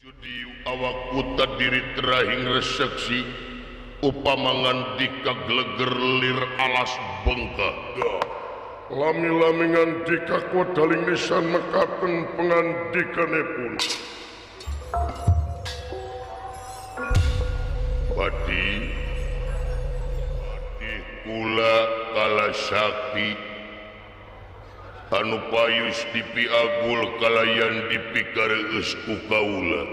Awak buta diri terahing reseksi upama ngandika gleger lir alas bengkah. Lami-lami ngandika kuwadaling lisan mekaten pengandikanipun. Pati kula kala sakti anu payus dipiagul kalayan dipikareus ku kaula.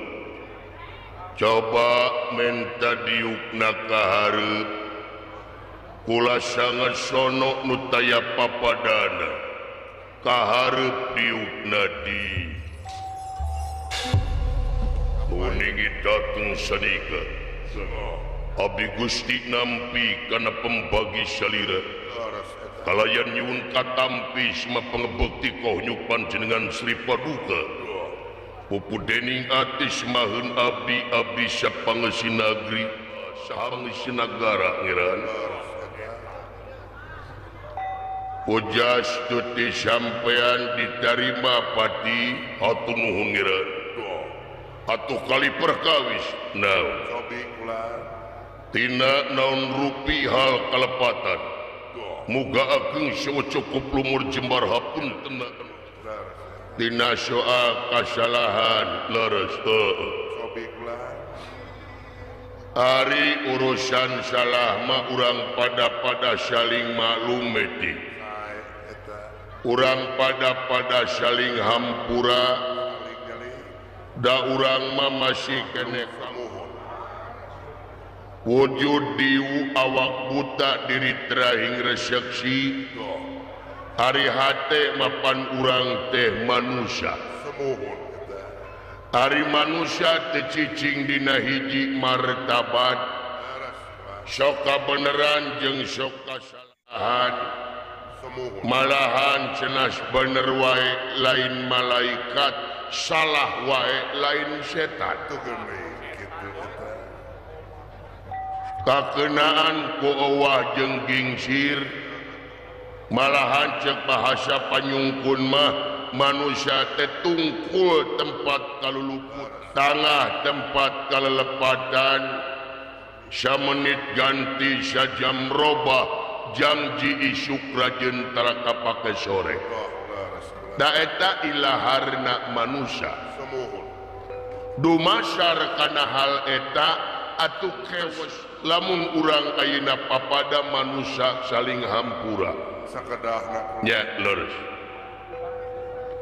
Coba menta diukna kahareup kula sangat sono nu taya papadana kahareup diukna di muningi dateng sanika. Abdi Gusti nampi kana pembagi salira kalayan nyuwun katampi sema pangebekti kohnyu panjenengan Sri Paduka. Pupu dening ati semaheun abdi abdi sapangeusi nagri sapangeusi nagara ngiran. Pujas tuti sampean ditarima pati hatur nuhun ngiran. Atuh kali perkawis naon tina naon rupi hal kalepatan muga ageng sawo cukup lumur jembar hapunten tina soal kasalahan leres. Ari urusan salah mah urang pada-pada saling maklum meti, urang pada-pada saling hampura, da urang mah masih keneh wujud diu awak buta diri terahing reseksi. Ari hate mapan urang teh manusia. Ari manusia teu cicing dina hiji martabat, sok kabeneran jeung sok kasalahan, malahan cenas bener wae lain malaikat, salah wae lain setan. Kakenaan ku owah jeung gingsir, malahan cek bahasa panyungkun mah manusia teh tungkul tempat kaluluput, tangah tempat kalelepatan, samenit ganti sajam robah janji isuk rajen tara kapake sore. Da eta ilaharna manusia. Dumasar kana hal eta atuh kewes lamun urang ayeuna papada manusia saling hampura. Nya leres.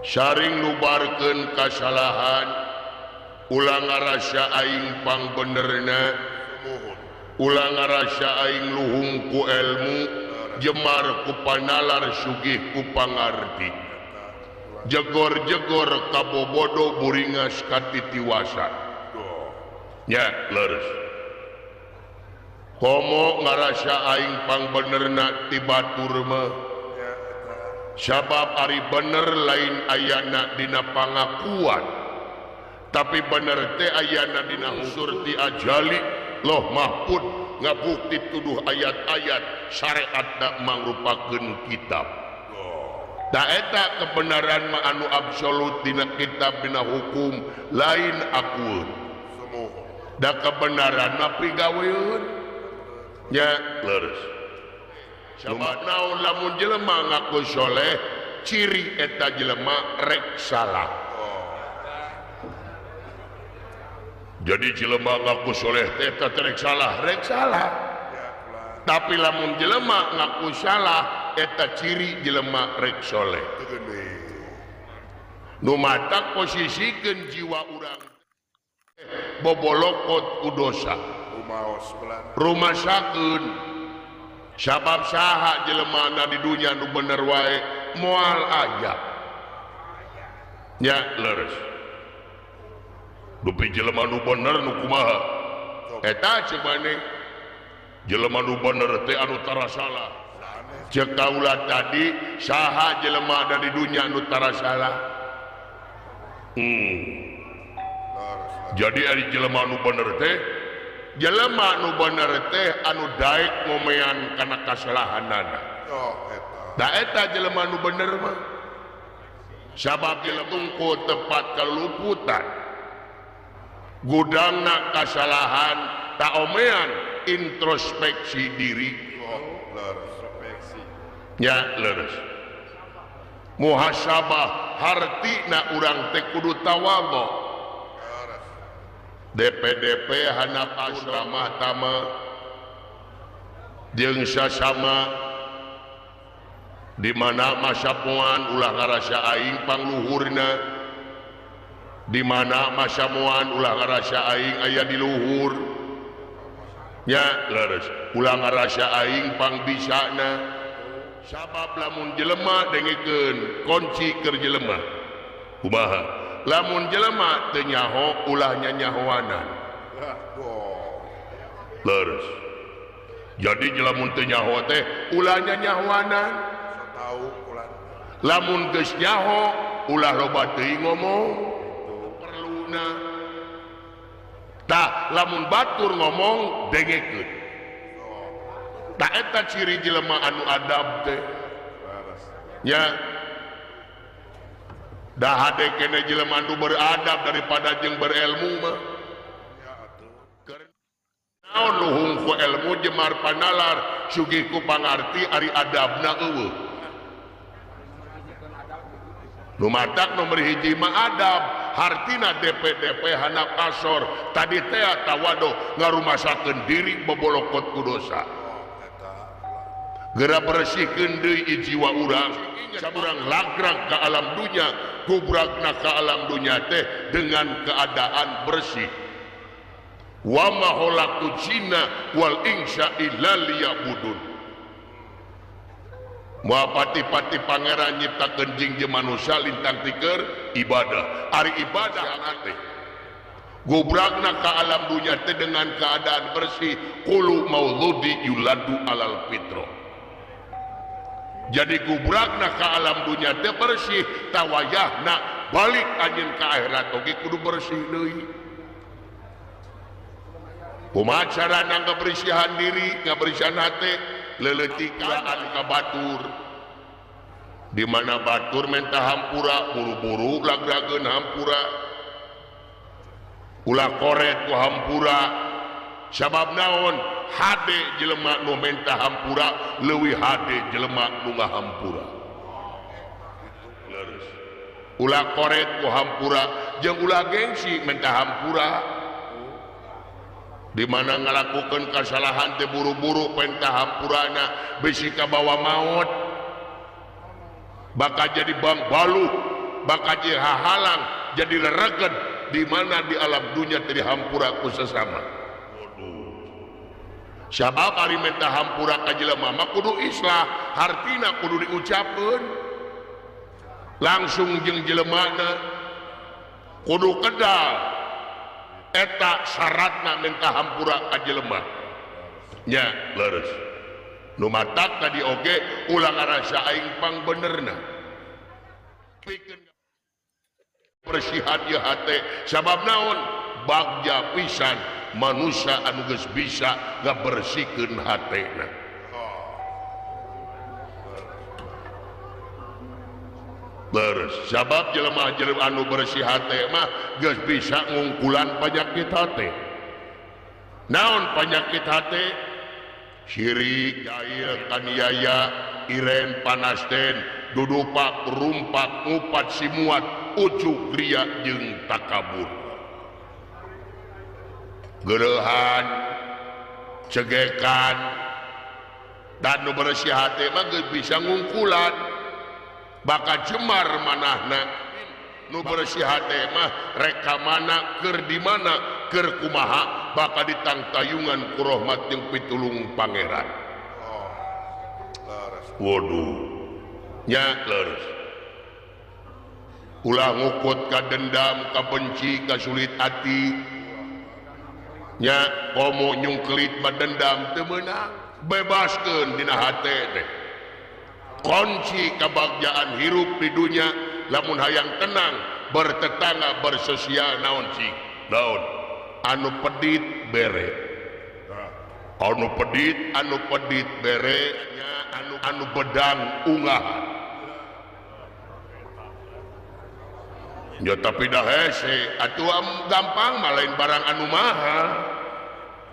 Saring nubarkeun kasalahan, ulah ngarasa aing pangbenerna, ulah ngarasa aing luhung ku elmu, jemar ku panalar sugih ku pangarti. Jegor-jegor kabobodo buringas katitiwasan. Nya leres. Komo ngarasa aing pangbenerna ti batur mah. Sabab ari bener lain ayana dina pangakuan, tapi bener teh ayana dina unsur ti ajali Loh Mahfud ngabukti tuduh ayat-ayat syariatna mangrupakeun kitab. Da eta kebenaran mah anu absolut dina kitab dina hukum lain akueun. Da kebenaran mah pigaweun. Nya leres. Sabab naon lamun jelema ngaku soleh, ciri eta jelema rek salah. Jadi jelema ngaku soleh teh eta rek salah, rek salah. Tapi lamun jelema ngaku salah, eta ciri jelema rek soleh. Nu matak posisikeun jiwa urang bobolokot ku dosa. Rumasakeun sabab saha jelema di dunya nu bener wae moal aya. Nya leres. Dupi jelema nu bener nu kumaha? Eta ceuk maneh jelema nu bener teh anu tara salah. Ceuk kaula tadi saha jelema ada di dunya nu tara salah? Jadi ari jelema nu bener teh jelema nu bener teh anu daek ngomean kana kasalahanana. Da eta jelema nu bener mah. Sabab jelema tungku tempat kaluputan. Gudangna kasalahan taomean introspeksi diri. Ya leres. Muhasabah hartina urang teh kudu tawadhu. DPDP hanap asrama tama jeung sasama di mana masapuan ulah ngarasa aing pangluhurna, di mana masamuan ulah ngarasa aing aya di luhur. Ya leres, ulah ngarasa aing pangbisana. Sabab lamun jelema dengekeun kunci keur jelema. Kumaha? Lamun jelema teu nyaho ulah nyanyahoanan. Leres. Jadi lamun teu nyaho teh ulah nyanyahoanan. Lamun geus nyaho ulah loba teuing ngomong. Perluna. Tah lamun batur ngomong dengekeun. Tah eta ciri jelema anu adab teh. Ya. Dah hade kene jelema anu beradab daripada jeung berilmu mah. Naon luhung ku ilmu jemar panalar sugih ku pangarti ari adabna eueuh. Nu matak nomor hiji mah adab, hartina DPDP handap asor tadi teh tawado ngarumasakeun diri bobolokot ku dosa. Geura bersihkeun deui jiwa urang, urang lagrag ka alam dunya, gubragna ka alam dunya teh dengan keadaan bersih. Wa ma khalaqtu jinna wal insa illa liya'budun. Moal pati-pati pangeran nyiptakeun jing jeung manusia lintang tiker ibadah. Ari ibadah teh gubragna ka alam dunya teh dengan keadaan bersih. Qulu mauludi yuladu alal fitrah. Jadi gubragna ka alam dunya teh bersih, tawayahna balik anjeun ka akhirat oge kudu bersih deui. Kumaha carana ngabersihan diri, ngabersihan hate? Leletikaan ka batur. Di mana batur menta hampura, buru-buru lagrageun hampura. Ulah koret ku hampura. Sabab naon? Hade jelema nu menta hampura leuwih hade jelema nu ngahampura. Leres. Ulah koret ku hampura jeung ulah gengsi menta hampura. Di mana ngalakukeun kasalahan teh buru-buru penta hampurana bisi kabawa maot. Bakal jadi bang baluh, bakal jadi hahalang, jadi rereged di mana di alam dunia teh dihampura ku sesama. Sabab ari menta hampura ka jelema mah kudu islah, hartina kudu diucapkeun langsung jeung jelemana, kudu kedal. Eta syaratna minta hampura ka jelema. Nya leres. Nu matak tadi oge ulah ngarasa aing pang benerna. Pikeun bersihan ieu hate sabab naon? Bagja pisan manusia anu geus bisa ngabersihkeun hatena. Leres. Sabab jelema-jelema anu bersih hate mah geus bisa ngungkulan panyakit hate. Naon panyakit hate? Syirik, jail, kaniaya, iren, panasten, dudupak, rumpak, ngupat, simuat, ucuk, ria, jeung takabur. Gereuhan, cegekan, dan nu bersih hate mah geus bisa ngungkulan. Bakal jemar manahna. Nu bersih hate mah reka mana keur di mana keur kumaha bakal ditangtayungan ku rahmat jeung pitulung pangeran. Waduh, nya leres. Ulah ngukut ka dendam, ka benci, ka sulit ati. Nya komo nyungkelit mah dendam teu meunang. Bebaskeun dina hate teh. Kunci kebahagiaan hirup di dunia lamun hayang tenang bertetangga bersosial naon cing naon anu pedit bere, anu pedit bere, anu bedang ungahan. Ya tapi dah hese atuh gampang mah lain barang anu mahal.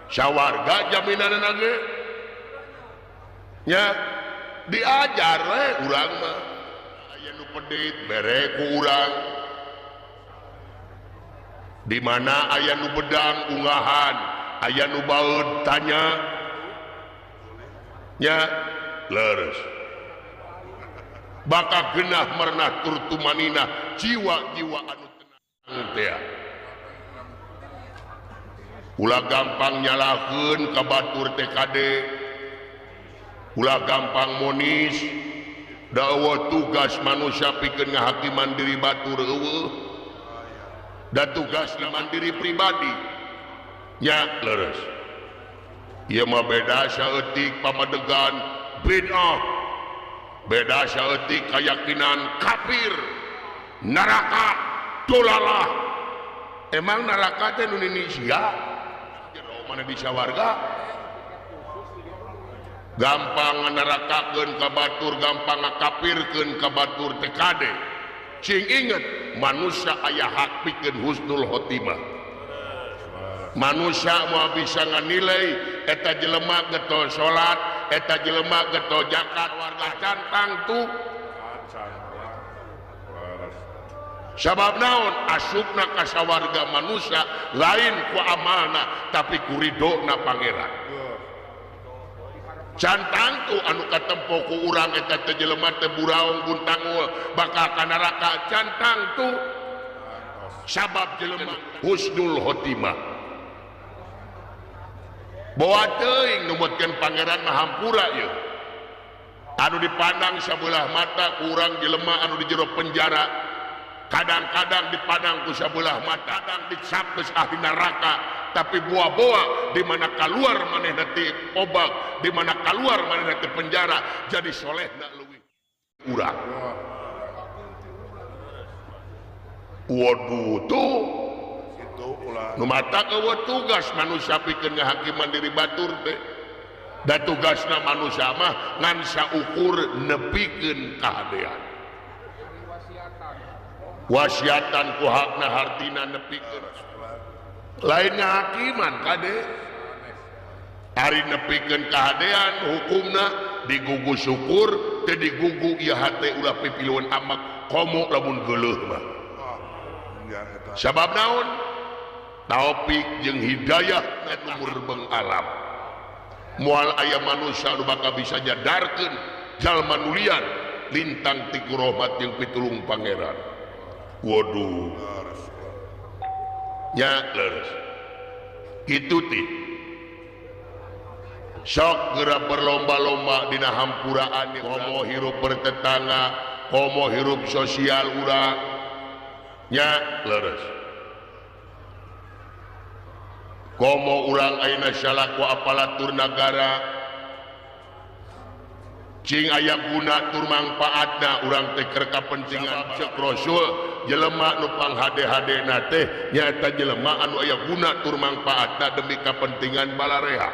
Sawarga jaminanna ge. Nya diajar we urang mah. Aya nu pedit bere ku urang. Di mana aya nu bedang ungahan, aya nu baeud tanya. Nya leres. Bakal genah merenah turtumanina jiwa-jiwa anu tenang teh. Ulah gampang nyalahkeun ka batur TKD. Ulah gampang monis. Da eueuh tugas manusia pikeun ngahakiman diri batur eueuh. Da tugasna mandiri pribadi. Nya leres. Ieu mah beda saeutik pamadegan bid'ah. Beda saeutik keyakinan kafir neraka dolalah. Emang neraka teh nu Indonesia jero mana di sawarga gampang nerakakeun ka batur, gampang ngakafirkeun ka batur TKD. Cing inget manusia aya hak pikeun husnul khotimah. Manusia moal bisa nganilai eta jelema getol salat, eta jelema getol zakat, warga cantang tuh. Sabab naon asupna ka sawarga manusia lain ku amalna tapi ku ridona pangeran. Cantang tuh anu katempo ku urang eta teh jelema teh buraung buntangul bakal ka neraka cantang tuh. Sabab jelema husnul khotimah. Bawa teuing numutkeun pangeran mah hampura ieu. Anu dipandang sabelah mata ku urang jelema anu di jero penjara, kadang-kadang dipandang ku sabelah mata, kadang dicap geus ahli neraka, tapi boa-boa di mana kaluar manehna ti obag, di mana kaluar manehna ti penjara, jadi solehna leuwih urang. Waduh tuh nu mata eueuh tugas manusia pikeun ngahakiman diri batur teh. Da tugasna manusia mah ngan saukur nepikeun kahadean. Wasiatan ku hakna hartina nepikeun. Lain ngahakiman kade. Ari nepikeun kahadean hukumna digugu syukur teu digugu ieu hate ulah pipiluan amak komo lamun geuleuh mah. Sabab naon? Taufik jeung hidayah nu murbeng alam. Moal aya manusia nu bakal bisa nyadarkeun jalma nu lian lintang ti rahmat jeung pitulung pangeran. Waduh. Nya leres. Kitu teh. Sok geura berlomba-lomba dina hampuraan komo hirup bertetangga, komo hirup sosial urang. Nya leres. Komo urang ayeuna salaku aparatur nagara cing aya guna tur mangpaatna urang teh keur kapentingan ceuk Rasul jelema nu panghade-hadena teh nyaeta jelema anu aya guna tur mangpaatna demi kapentingan balarea.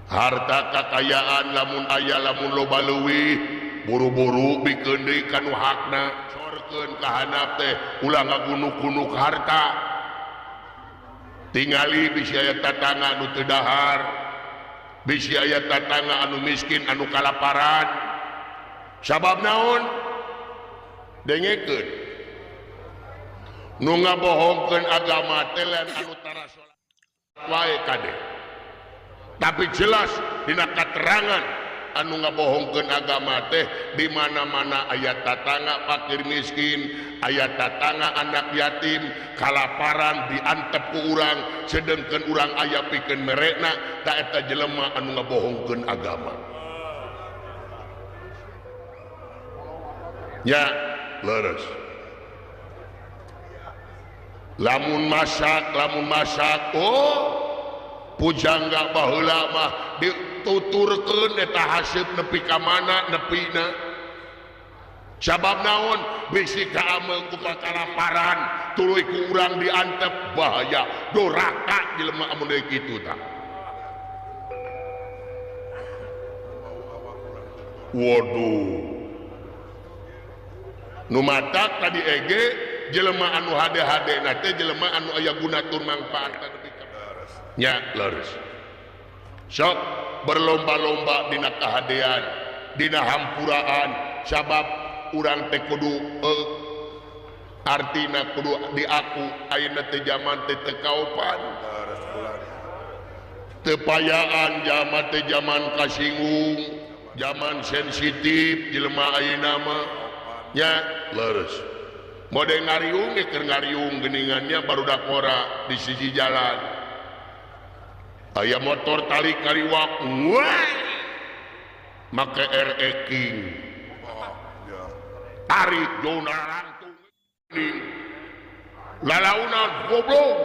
Harta kakayaan lamun aya lamun loba leuwih buru-buru bikeun deui ka nu hakna corkeun ka handap teh ulah ngagunuk-gunuk harta. Tingali bisi aya tatangga anu teu dahar, bisi aya tatangga anu miskin anu kalaparan. Sabab naon? Dengekeun. Nu ngabohongkeun agama teh lain anu tara salat wae kade. Tapi jelas dina katerangan anu ngabohongkeun agama teh di mana-mana aya tatangga fakir miskin, aya tatangga anak yatim kalaparan diantep ku urang, sedengkeun urang aya pikeun merekna ta eta jelema anu ngabohongkeun agama. Ya leres. Lamun masak oh pujangga baheula mah dituturkeun eta haseup nepi ka mana nepina. Sabab naon bisi kaameu ku kalaparan tuluy ku urang diantep bahaya doraka jelema amun deui kitu tah. Waduh. Nu matak tadi ege jelema anu hade-hade na teh jelema anu aya guna tur mangfaat nya leres. Sok berlomba-lomba dina kahadean, dina hampuraan, sabab urang teh kudu artina kudu diaku ayeuna teh jaman teh teu kaopan. Tepayaan jaman teh jaman kasinggung, jaman sensitif jelema ayeuna mah nya leres. Mode ngariung ge keur ngariung geuningannya barudak ngora di sisi jalan. Aya motor tarik ngariwak, wah, make RE King. Tarik jona langtung lalaunan goblok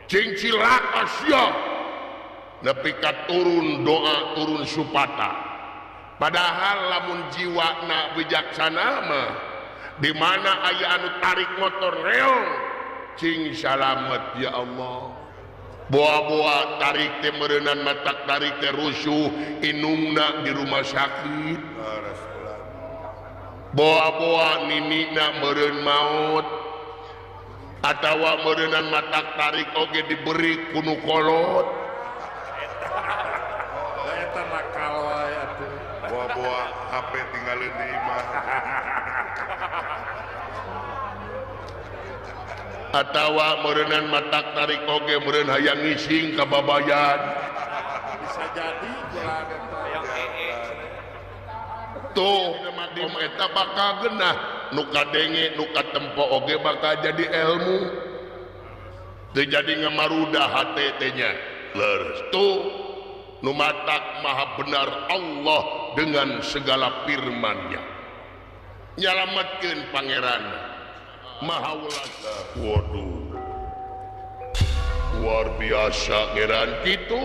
cingcilak asia nepi ka turun doa turun supata. Padahal lamun jiwa na bijaksana mah di mana aya anu tarik motor reong cing salamet ya Allah. Boa-boa tarik teh meureunan matak tarik teh rusuh inungna di rumah sakit. Boa-boa ninina meureun maot atawa meureunnan matak tarik oge diberi kunu kolot. Eta nakal wae atuh. Boa-boa HP tinggalin di imah. Atawa meureunnan matak tarik oge meureun hayang ngising ka babayan. Bisa jadi bulan eta hayang ee. Tuh om eta bakal genah nu kadenge nu katempo oge bakal jadi ilmu. Teu jadi ngamaruda hate teh nya. Leres tuh nu matak maha benar Allah dengan segala firman-Nya. Nyalametkeun pangeran Maha welas. Waduh, luar biasa ngeran kitu.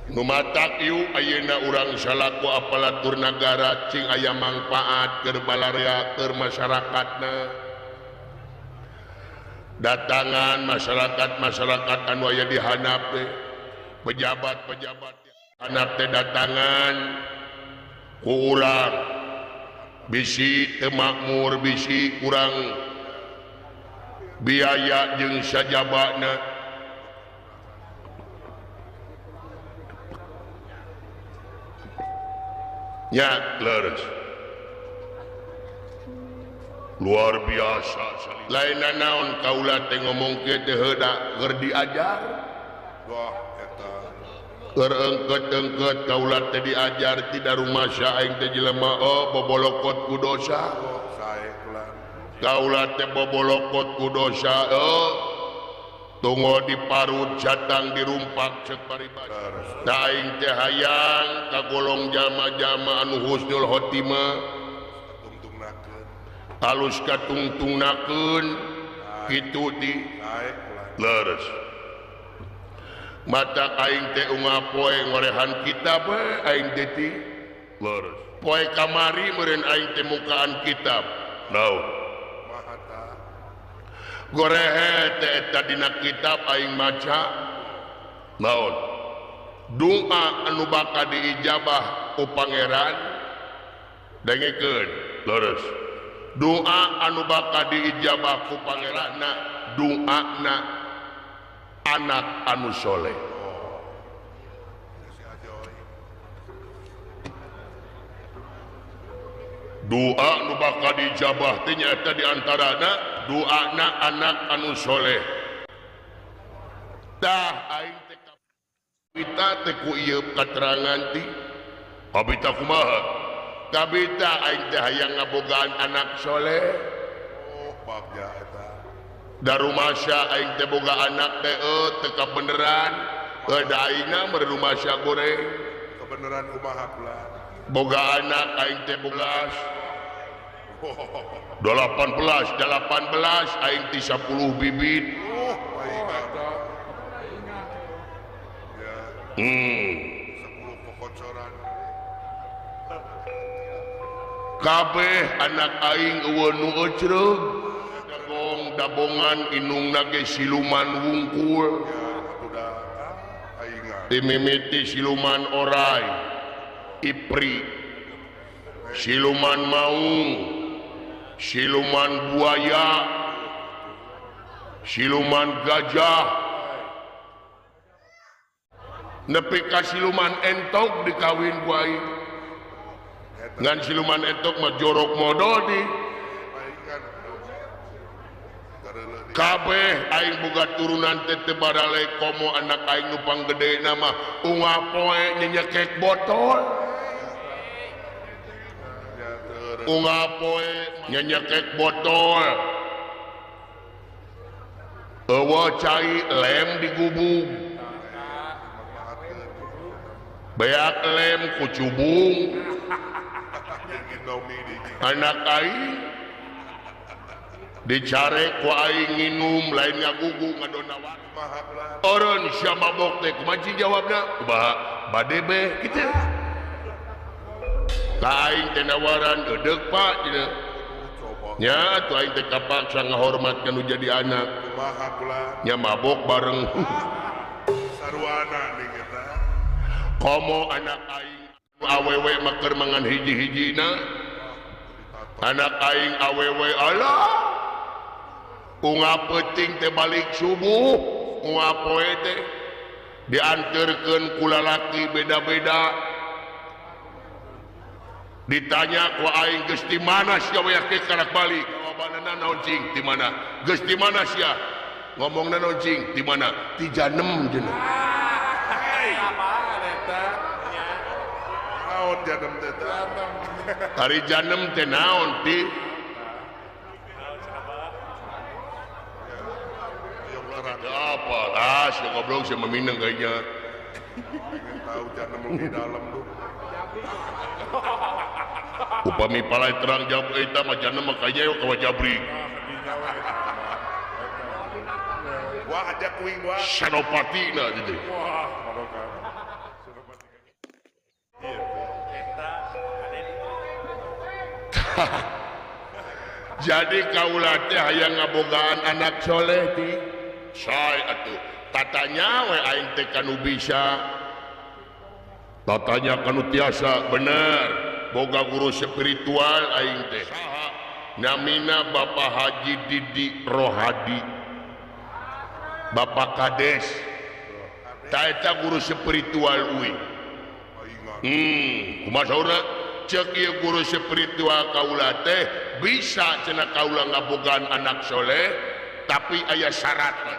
Nu matak ieu ayeuna urang salaku aparatur nagara cing aya mangfaat keur balarea keur masyarakatna. Datangan masyarakat-masyarakat anu aya di handap teh, pejabat-pejabat handap teh datangan ku urang. Bisi teu makmur, bisi kurang biaya jeung sajabana. Nya leres. Luar biasa. Lain naon kaula teh ngomong kieu teh heuda keur diajar. Wah eta. Keur engkeut-engkeut kaula teh diajar ti darumasa aing teh jelema oh bobolokot ku dosa. Kaula teh bobolokot ku dosa oh tunggu di parut jatang dirumpak cek paribasa. Da aing teh hayang kagolong jalma-jalma anu husnul khotimah alus katungtungnakeun kitu di leres. Mata aing teh unggal poe ngorehan kitab we aing teh ti leres. Poe kamari meureun aing teh mukaan kitab. Naon? Gorehe teh eta dina kitab aing maca. Naon? Doa anu bakal diijabah ku pangeran dengekeun leres. Doa anu bakal diijabah ku pangeranna doana anak anu soleh. Doa nu bakal dijabah teh nyaeta di antarana doana anak anu soleh. Tah aing teh kabita teh ku ieu katerangan ti kabita kumaha? Kabita aing teh hayang ngabogaan anak soleh. Oh bagja eta. Darumasa aing teh boga anak teh teu kabeneran. Da aingna meureun rumasa goreng. Kebeneran kumaha pula? Boga anak aing teh bogas 18 aing teh 10 bibit. Oh, 10 kokocoran. Kabeh anak aing eueuh nu ecreug. Dabong dabongan inungna ge siluman wungkul. Dimimiti siluman orai, ipri, siluman maung, Siluman buaya, siluman gajah, nepi ka siluman entok dikawin ku aing. Ngan siluman entok mah jorok modol di kabeh aing boga turunan teh teu barale komo anak aing nu panggedena mah unggal poe nyenyekek botol, unggal poe nyenyekek botol, eueuh cai lem digubug, beak lem kucubung. Anak aing dicare ku aing nginum lain ngagugu ngadona oron sia mabok teh kumaha cing jawabna kumaha bade beh kitu ka aing teh nawaran deudeuh Pak cenah nya atuh aing teh kapaksa ngahormat ka nu jadi anak kumaha kula nya mabok bareng sarwana ning eta komo anak aing awewe mah keur mangan hiji-hijina anak aing awewe alah unggal peuting teh balik subuh unggal poe teh dianterkeun ku lalaki beda-beda ditanya ku aing geus di mana sia we ke karak balik jawabanna naon cing di mana geus di mana sia ngomongna naon cing di mana ti janem cenah apaan eta naon janem teh ari janem teh naon ti apa ah si goblok si meminang kayaknya tahu janem lebih dalam tuh upami palai terang jawab eta mah janem mah kayaknya ka jabri wah aja kuing wah Senopati na gitu wah Senopati eta jadi kaula teh hayang ngabogaan anak soleh di sae atuh tatanya we aing teh kanu bisa tatanya kanu tiasa bener boga guru spiritual aing teh saha namina Bapak Haji Didi Rohadi Bapak Kades ta eta guru spiritual uing kumaha saurna ceuk ieu guru spiritual kaula teh bisa cenah kaula ngabogaan anak soleh tapi aya syaratna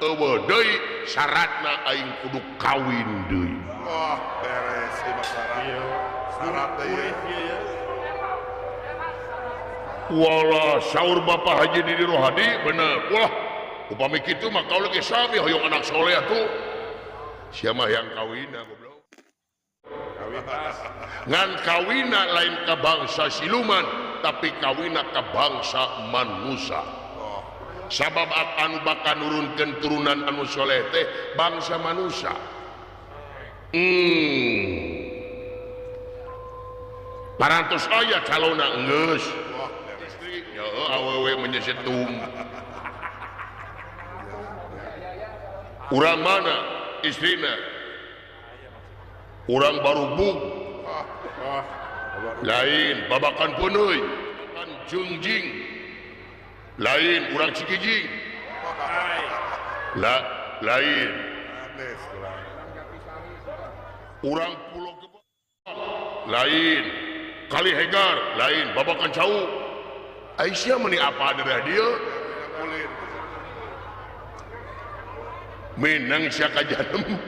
eueuh deui syaratna aing kudu kawin deui. Wah beres ieu mah syarat syarat teh ieu. Walah saur Bapak Haji Didi Rohadi bener wah upami kitu mah kaula ge sami hoyong anak soleh atuh sia mah hayang kawinna goblok ngan kawina lain ka bangsa siluman tapi kawina ka bangsa manusia sabab anu bakal nurunkeun turunan anu soleh teh bangsa manusia. Parantos aya calona geus istri nya awewe menyesetum urang mana istrina urang barubug lain babakan peunuy kan jungjing lain urang Cikijing la lain urang Pulau Gebang lain Kali Hegar lain babakan cau Aisyah meni apa ada dia Minang sia ka janem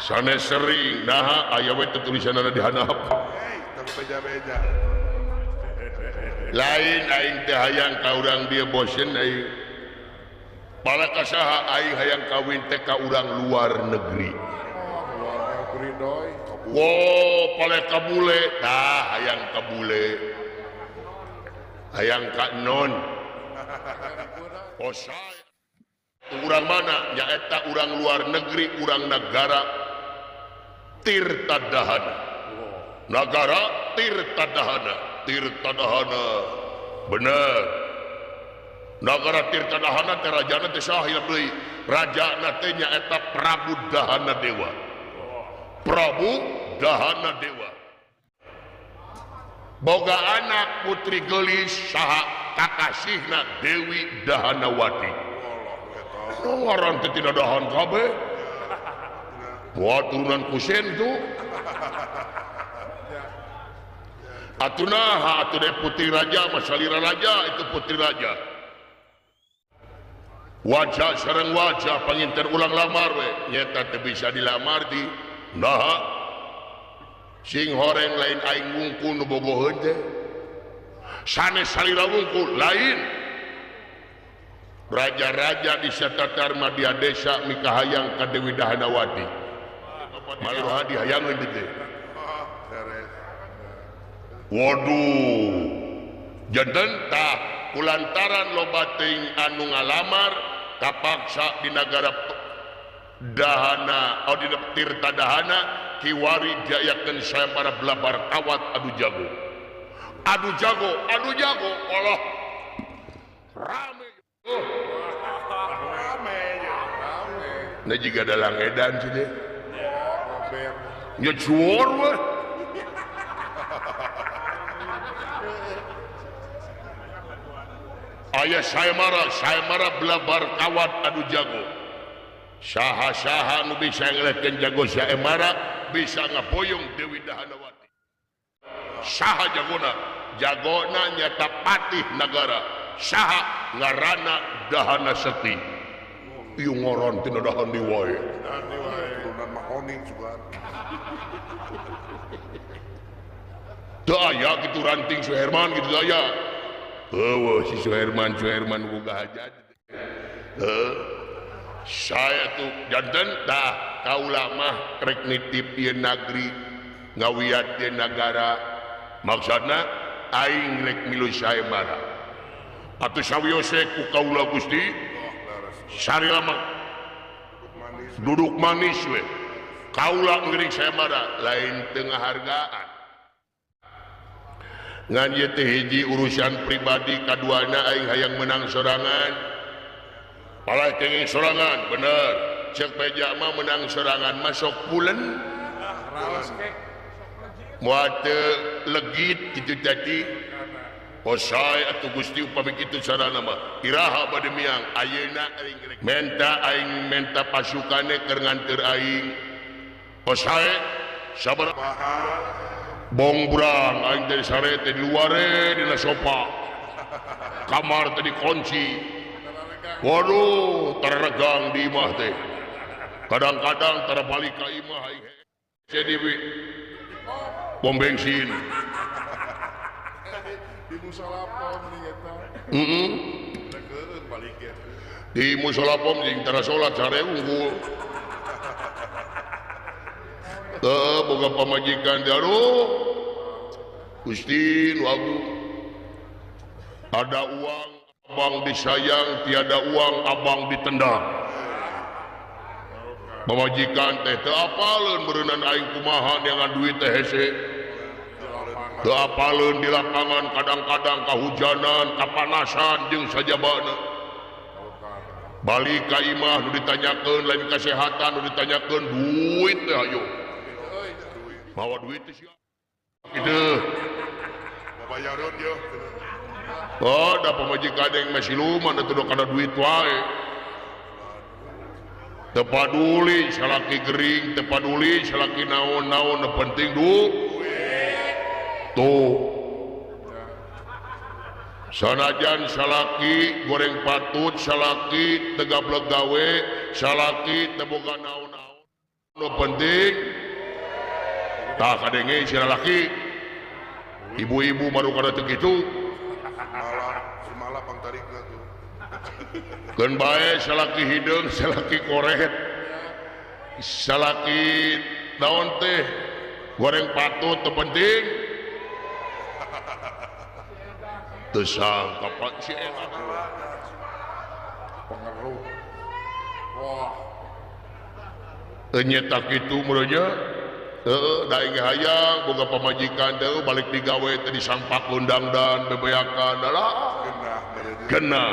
sanes sering naha aya we teh tulisanna di handap lain aing teh hayang ka urang dieu bosen aing pala ka saha aing hayang kawin teh ka urang luar negeri. Wow pala ka bule tah hayang ka bule hayang ka non osai urang mana nyaeta urang luar negeri urang negara Tirta Dahana nagara Tirta Dahana Tirta Dahana bener nagara Tirta Dahana teh rajana teh saha deui rajana teh nyaeta Prabu Dahana Dewa Prabu Dahana Dewa Boga anak putri gelis saha kakasihna Dewi Dahanawati. Ngaran teh tina dahan kabeh. Wah turunan kusen tuh. Atuh naha atuh deh putri raja masalira raja itu putri raja. Wajah sareng wajah panginten ulang lamar we nyata teu bisa dilamar di naha sing horeng lain aing wungkul nu bogoheun teh sanes salira wungkul lain raja-raja di satatar madya desa mikahayang ka Dewi Dahanawati maluha dihayangeun teh. Waduh janten tah kulantaran loba teuing anu ngalamar kapaksa di nagara Dahana atau di Tirta Dahana kiwari diayakeun sayembara belabar kawat adu jago adu jago adu jago Allah rame oh. Rame ya rame nah jiga dalang edan sih deh ya cuor weh. Ayah saya marah belabar kawat adu jago saha-saha nu bisa ngelehkeun jago saya marah bisa ngaboyong Dewi Dahanawati saha jagona jagona nyata patih nagara saha ngaranna Dahana Seti ieu ngaran tina dahan di wae turunan mahoning juga teu aya kitu ranting Suherman kitu aya. Oh, si Suherman boga hajat. Saya tuh janten tah kaula mah rek nitip ieu nagri ngawiat ieu nagara. Maksudna aing rek milu sayembara. Atuh sawiose ku kaula Gusti sarila mah duduk manis we. Kaula ngiring sayembara lain teu ngahargaan. Ngan ieu teh hiji urusan pribadi kaduana aing hayang menang sorangan palah kenging sorangan bener cek peja mah menang sorangan masuk pulen moal teu legit kitu tadi osai atuh Gusti upami kitu sarana mah iraha bade miang ayeuna aing menta pasukane keur nganteur aing osai sabar bongbrang aing dari sare teh di luare dina sofa kamar teh dikunci waduh taregang di imah teh kadang-kadang tara balik ka imah aing jadi pom bensin di musala pom nih eta di musala pom jeung tara salat sare unggul. Boga pamajikan aduh Gusti nu agung ada uang abang disayang tiada uang abang ditendang pamajikan teh teu apaleun beureunan aing kumaha neangan duit teh hese teu apaleun di lapangan kadang-kadang kahujanan kapanasan jeung sajabana balik ka imah nu ditanyakeun lain kesehatan nu ditanyakeun duit teh ayo bawa duit teh sia kitu bayaran yo. Oh, da pamajikan yang masih luman atuh kana duit wae. Teu paduli salaki gering, teu paduli salaki naon-naon, nu penting duit. Tuh. Sanajan salaki goreng patut, salaki teu gablek gawe, salaki teu boga naon-naon, nu penting tah kadenge si lalaki. Ibu-ibu baru kada teu kitu. Malah pangtarikna tuh. Keun bae salaki hideung, salaki koret. Salaki naon teh goreng patut teu penting. Teu sangka pak si eta. Pengaruh. Wah. Nyeta kitu meureunnya. Heeh, da aing hayang boga pamajikan teh balik digawe teh disampak undang dan bebeakan lah. Kena.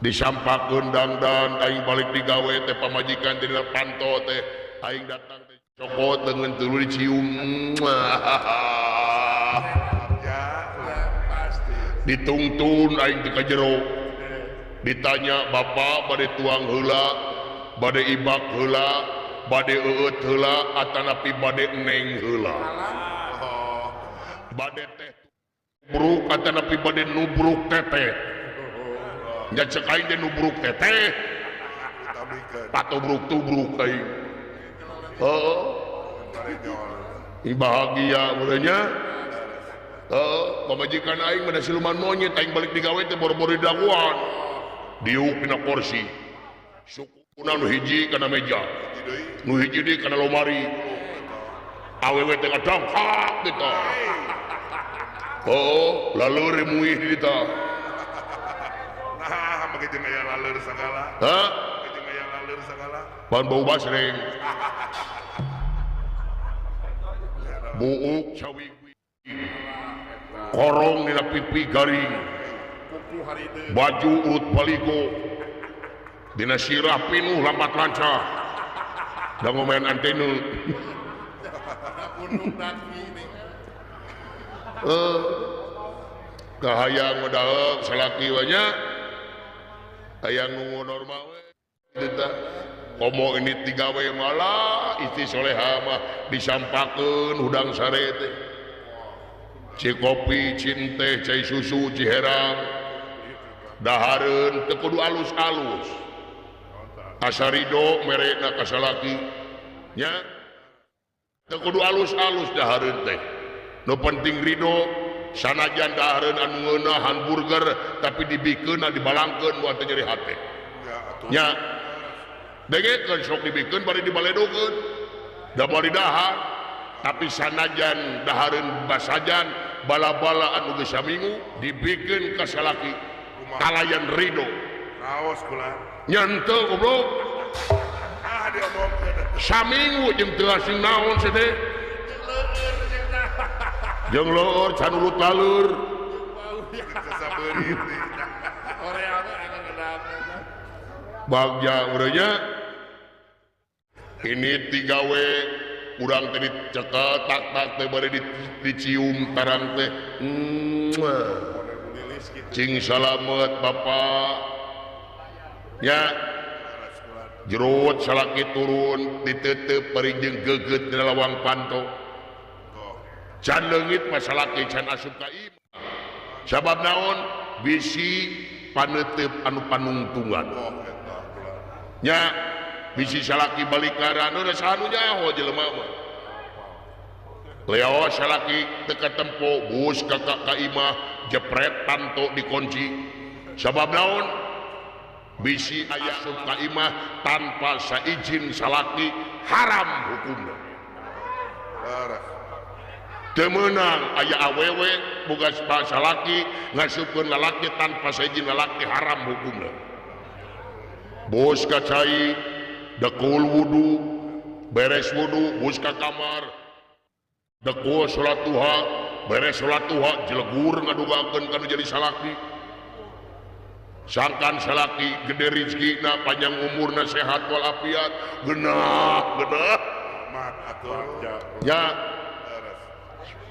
Disampak undang dan aing balik digawe teh pamajikan teh dina panto teh aing datang teh cokot dengan tuluy dicium. Ditungtun aing teh ka jero. Ditanya bapak bade tuang heula, bade ibak heula, bade eueut heula atanapi bade neng heula. Bade teh bruk atanapi bade nubruk teteh. Nya cek aing teh nubruk teteh. Patubruk tubruk aing. Heeh. Bahagia urangnya. Heeh, pamajikan aing mah siluman monyet aing balik digawe teh boro-boro didaguan. Diuk dina kursi. Sukuna nu hiji kana meja. Nu hiji deui kana lomari. Awewe teh ngadongkak gitu. Oh, laleur muih di ditu. Nah, make jeung aya laleur sagala. Hah? Make jeung aya laleur sagala. Pan bau basreng. Buuk cawi korong dina pipi garing. Baju urut baligo. Dina sirah pinuh lambat lancah. Da ngomain antena. Kahayang udah salaki we nya. Hayang nunggu normal we. Komo ini tigawe malah istri soleha mah disampakeun hudang sare teh. Ci kopi, ci teh, cai susu, ci herang. Dahareun teu kudu alus-alus. Asa ridho merena ka salaki nya. Teu kudu alus-alus dahareun teh. Nu penting ridho sanajan dahareun anu ngeunah hamburger tapi dibikeunna dibalangkeun moal teu nyeri hate. Nya. Dengekeun sok dibikeun bari dibaledokeun. Da moal didahar. Tapi sanajan dahareun basajan bala-bala anu geus saminggu dibikeun ka salaki kalayan ridho. Raos kula. Nya henteu goblok. Ah diomongkeun. Saminggu jeung teu asing naon sih teh. Jeung leur can urut laleur. Bagja urangnya ini tigawe urang teh dicekel tak-tak teh bari dicium tarang teh. Cing salamet bapak. Ya jerut salaki turun diteuteup bari jeung geget dina lawang panto. Can leungit mah salaki can asup ka imah. Sabab naon? Bisi paneuteub anu panungtungan. Nya bisi salaki balik karana saha nu nyaho jelema mah. Leo salaki teu katempo bus ka ka imah jepret panto dikunci. Sabab naon? Bisi aya asup ka imah tanpa saizin salaki haram hukumna. Teu meunang aya awewe boga salaki ngasupkeun lalaki tanpa saizin lalaki haram hukumna. Bos ka cai dekul wudu beres wudu bos ka kamar dekul salat duha beres salat duha jelegur ngadugakeun kana jadi salaki. Sangkan salaki gede rezekina panjang umurna sehat walafiat genah genah ya.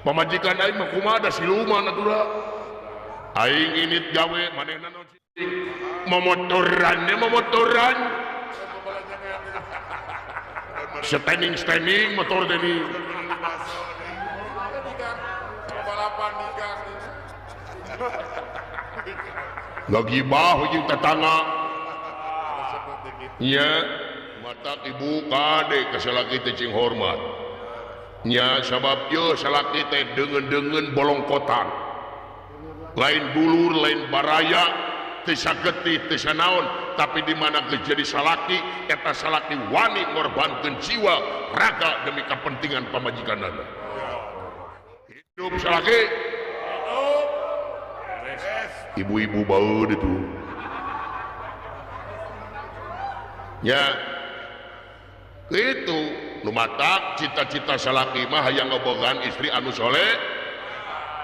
Pamajikan aing mah kumaha da siluman atuh da. Aing init gawe manehna naon cing momotoran nya momotoran standing standing motor teh ni ngagibah jeung tetangga nya matak ibu kade ka salaki teh cing hormat. Nya sabab yo salaki teh deungeun-deungeun bolongkotan lain dulur lain baraya teu sagetih teu sanaon tapi di mana geus jadi salaki eta salaki wani ngorbankeun jiwa raga demi kepentingan pamajikanana. Hidup salaki. Ibu-ibu baeud itu nya itu nu matak cita-cita salaki mah hayang ngabogaan istri anu soleh.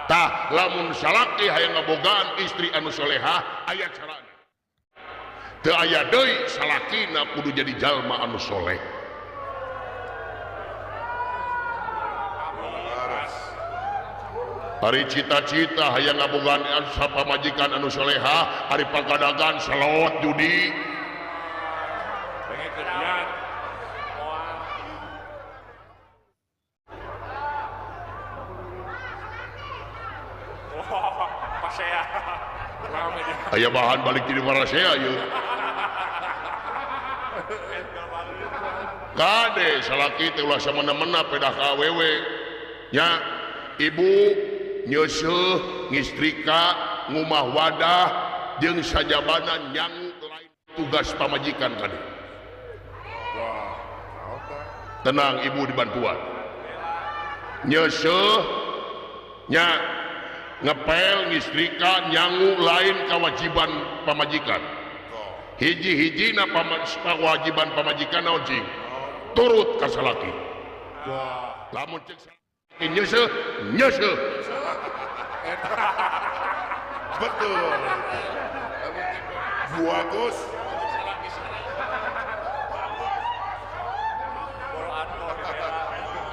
Tah lamun salaki hayang ngabogaan istri anu solehah aya carana. Teu aya deui salakina kudu jadi jalma anu soleh. Ari cita-cita hayang ngabogaan pamajikan anu soleha, ari pagadagan salawat judi. Aya bahan balik di Malaysia yeuh. Kade salaki teh ulah samena-mena pedah ka awewe. Nya ibu nyeuseut ngistrika ngumah wadah jeung sajabana nyangu lain tugas pamajikan kade. Tenang ibu dibantuan. Nyeuseut nya ngepel ngistrika nyangu lain kewajiban pamajikan. Hiji-hijina kewajiban pamajikan naon cing? Turut ka salaki. Lamun cek salaki nyeuseut, nyeuseut. Betul. Bagus.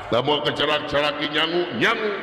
Lamun kecerak-ceraki nyangu, nyangu.